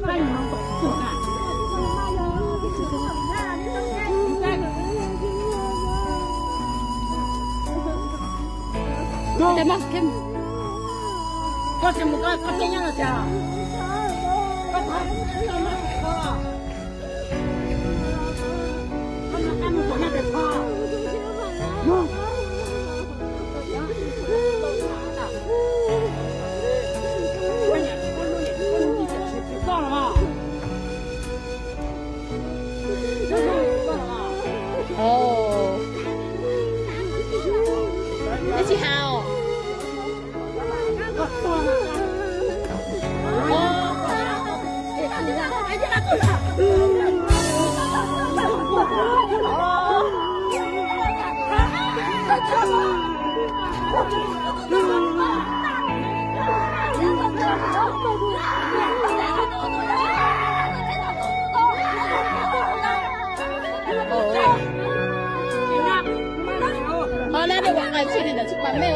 Ej, tsis hais os. Ho na, ua qas tsis li ntawd tsis pas mej.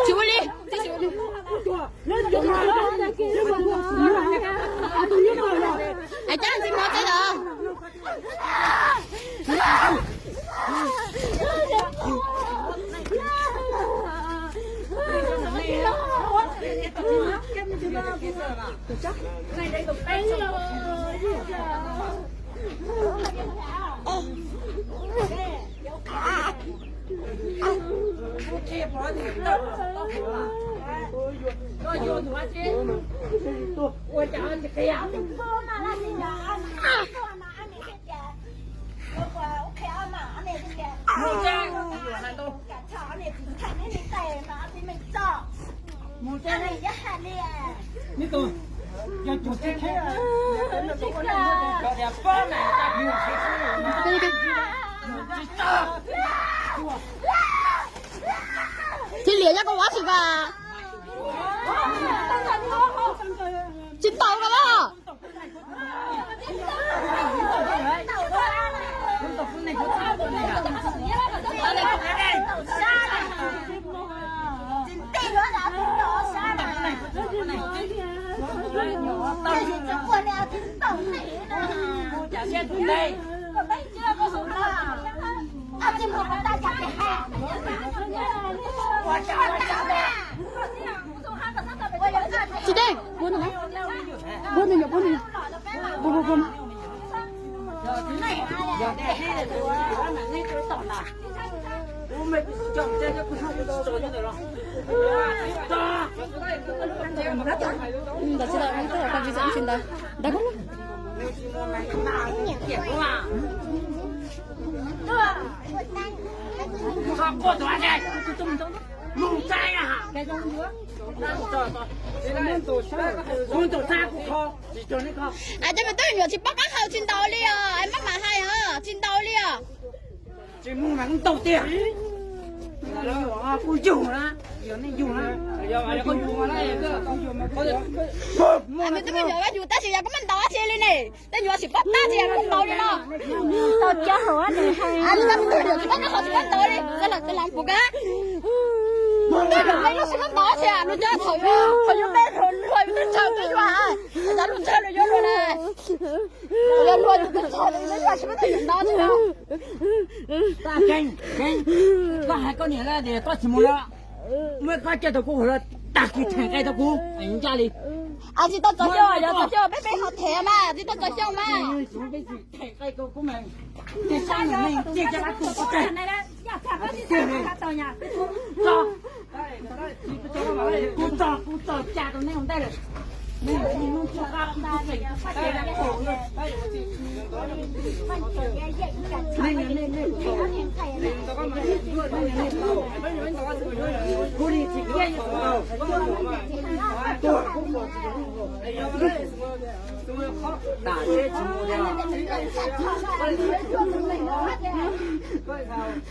Tsis ua li. Hais cov ntxim hmov teb os. Tsis liam yog koj ua tsis vas. Tsis tau koj los. Tsis dej, pub nws, pub nws, pub nws, pub, pub, pub. Ntawd tsis tau, tsis ntawd, ntawd koj. Cov me tub me nyuam tsis paub qab hau tsis ntaus li os, maj mam hais os, tsis ntaus li os. Tsis mus mas kuv ntaus tiag. Kuv yug na, yog nej yug na. Me tub me nyuam yug tab sis yog koj maj ntaus dab tsi li ne? Tej nyuam tsis paub tab tsis yog koj ntaus li no. Tsis paub qab hau tsis paub ntaus li, txoj lom txoj lom puas kab. Tej nyuam me nyuam tsis paub ntaus dab tsi, luag cov thaum yus, thaum yus me luag luag yus twb tsaug twb yuav, cov luag tsawg luag yuav luag na. Yog luag yus twb tsaug luag yuav tsis paub tej nyuam ntaus dab tsi no. Koj hais koj niam lawm tias koj tsis mus lawm, muab koj coj tau kuv hauv lawm, tag kis theem qe tau kuv ncaj li. Tsis tau txog xyoo, yog txog xyoo peb peb ho them mas tsis tau txog xyoo mas. Theem qe tau kuv mas, tej sab nws neeg tej caj dab tug kuv tag. Kuv txog, kuv txog cas rau nej ua ntej lawm. Nej hnub tsis qab kuv tseem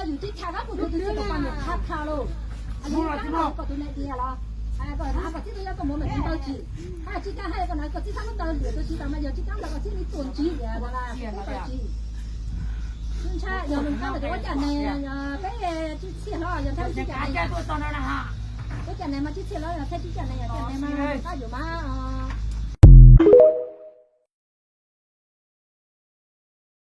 koj yus tib tha kab kuv tus txiv kom poj niam qhab kha lauj. Koj tus niam diam los. Koj txib tus yog koj muab mas tsis tau tsis, hab tsis kaab hab koj na koj txib txhab lub taw liam tus tsis tas mas yog tsis kaab ntawd koj txib li tuam tsis liam mas tsis tau tsis. Ntshai yog lus kab mas ua cas ne, peb tsis txhij hlo yog thaj tsis cas ne, ua cas ne mas tsis txhij hlo yog thaj tsis cas ne yog cas ne mas kab yuav mas